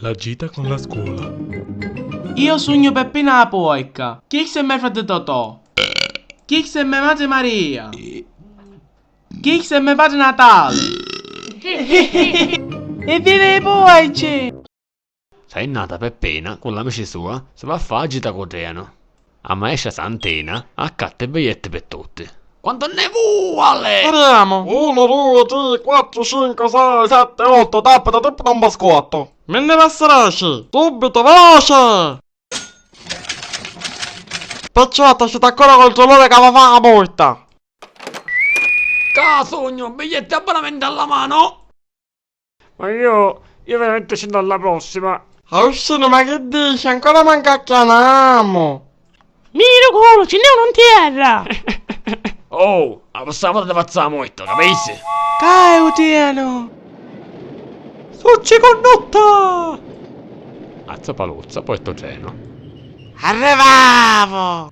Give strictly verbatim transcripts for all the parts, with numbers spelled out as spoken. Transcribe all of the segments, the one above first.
La gita con la scuola. Io sugnu Peppina la puoica. Chissa è me frati Totò. Chissa è me matri Maria. Chissa è me patri Natali. E viri i puoici! S'è nata Peppina cu l'amici sua si va a fà a gita cu trenu. A maestra Santina accatta i biglietti pi tutti. Quantu nni vuali? Speriamo! Unu, dui, tri, quattru, cincu, sei, setti, ottu, tappa, tappa, un biscottu. Mi nni passi deci, subito, veloce! Picciottu, ci sta ancora controllore ca va fa a multa. Ca sugnu, biglietti e abbonamenti alla mano! Ma io, io veramente ci ndo alla prossima. Auscinu, ma chi dici? Ancora manca acchianamu! Niru culu, ci n'è uno in tierra! Oh, a prossima vota ti fazzu la morta, capisci? Ca è u trenu! Succi cunnotta! Azza paluzza, poi sto treno. Arrivavo!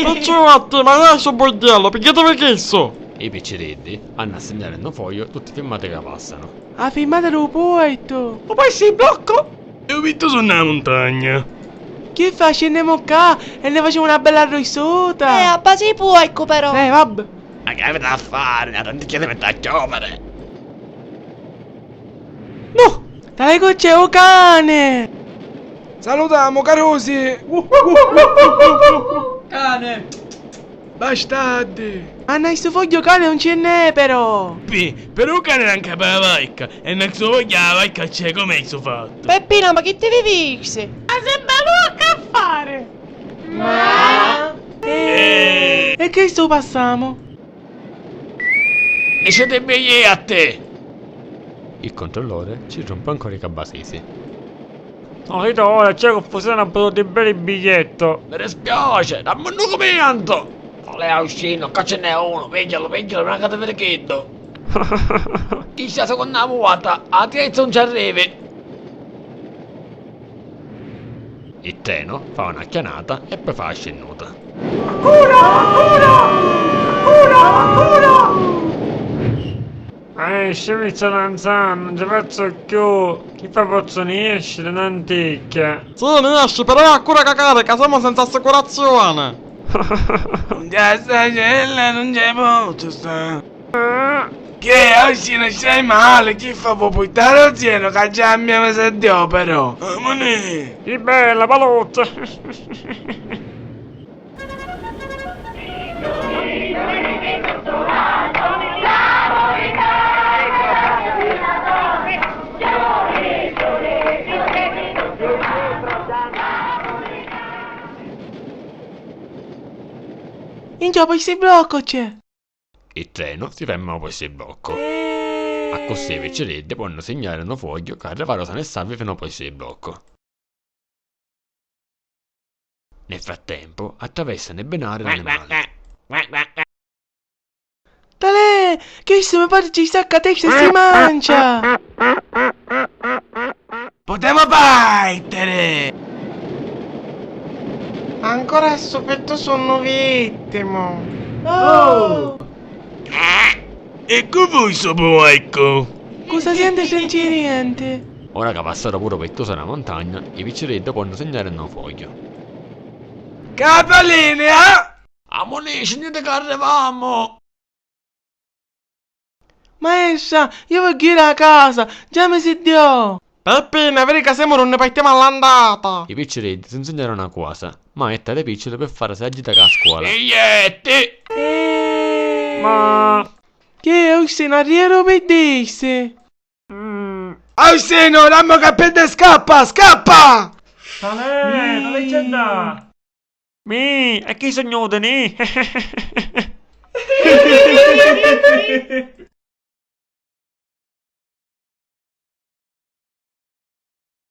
Picciutti, ma dai stu bordello, pigghiativi chissu! I picciriddi hannu a signari nno fogliu tutti i firmati ca passanu. A firmata dû puertu! U paisi blocco! E u vittu sunnu a muntagna. Chi fa? Scinnemu ccà e nni facemu na bella arruisuta! Eh, a basi di puercu però! Eh, vabbè! Ma chi aviti a fari? Na tanticchia si metti a chioviri! No! Talè cu c'è u cane! Salutamu, carusi! Cane! Bastardi! Ma nna stu fogghiu cane un ci nn'è, però! Pi, però u cane nanca pi a vacca, e nna stu fogghiu a vacca c'è, com'è stu fattu? Peppina, ma chi ti vivissi? Ma sempri a lu a ca fari! Ma... Eh. E chistu u passamu? Diciti biglietti! Il controllore ci rompe ancora i cabasisi. Sentite, ora c'è confusione a prodotti beni biglietto. Mi dispiace, dammi un documento! Talè Auscinu, ccà ci nn'è unu, pigghialu, pigghialu, prima ca ti viri chiddu. Chista è a secunna vota, a terza un ci arrivi. Il treno fa una chianata e poi fa la scennuta. Accura! Accura! Accura! Accura! Eh, scimizza danzà, non ci faccio più. Chi fa, pozzu nesciri, n'anticchia? Sì, nesci, però accura cacari, ca semu senza assicurazione. Già sta cella non c'è posto sta. Che oggi non stai male, chi fa, vuoi portare o zio? Che già mi aveva sentito però. Amonì. Chi bella paluzza. Minchia, poi sti blocco c'è! Il treno si ferma a un posto di blocco. Accussì i picciriddi ponnu signari un fogghiu ca arrivaru sani e salvi fino a un posto di blocco. Nel frattempo attraversano i binari l'animali. Talè! Chistu me pari ci sacca a testa e si mancia! Putemu partere! Ancora stu pettu sunnu vittimu! Oh! E cu vui stu puercu? Cosa senti senza niente? Ora ca passaru puru pi tusa na montagna, i picciriddi ponnu signari un fogghiu. Capolinea! Amunì, scinniti ca arrivamu! Maestra, io vogghiu iri a casa, già mi si dio! Peppina, viri ca semu dunni partimu all'andata! I picciriddi si nsignaru na cosa, ma è tali picciuli pi farisi a gita ca a scuola. Biglietti! Eh. Ma... Chi è, Austin, arrieru pi dissi? Mm. Austin, dammi u cappeddu e scappa, scappa! Talè, talè c'è da... Mi, e chi sugnu udini?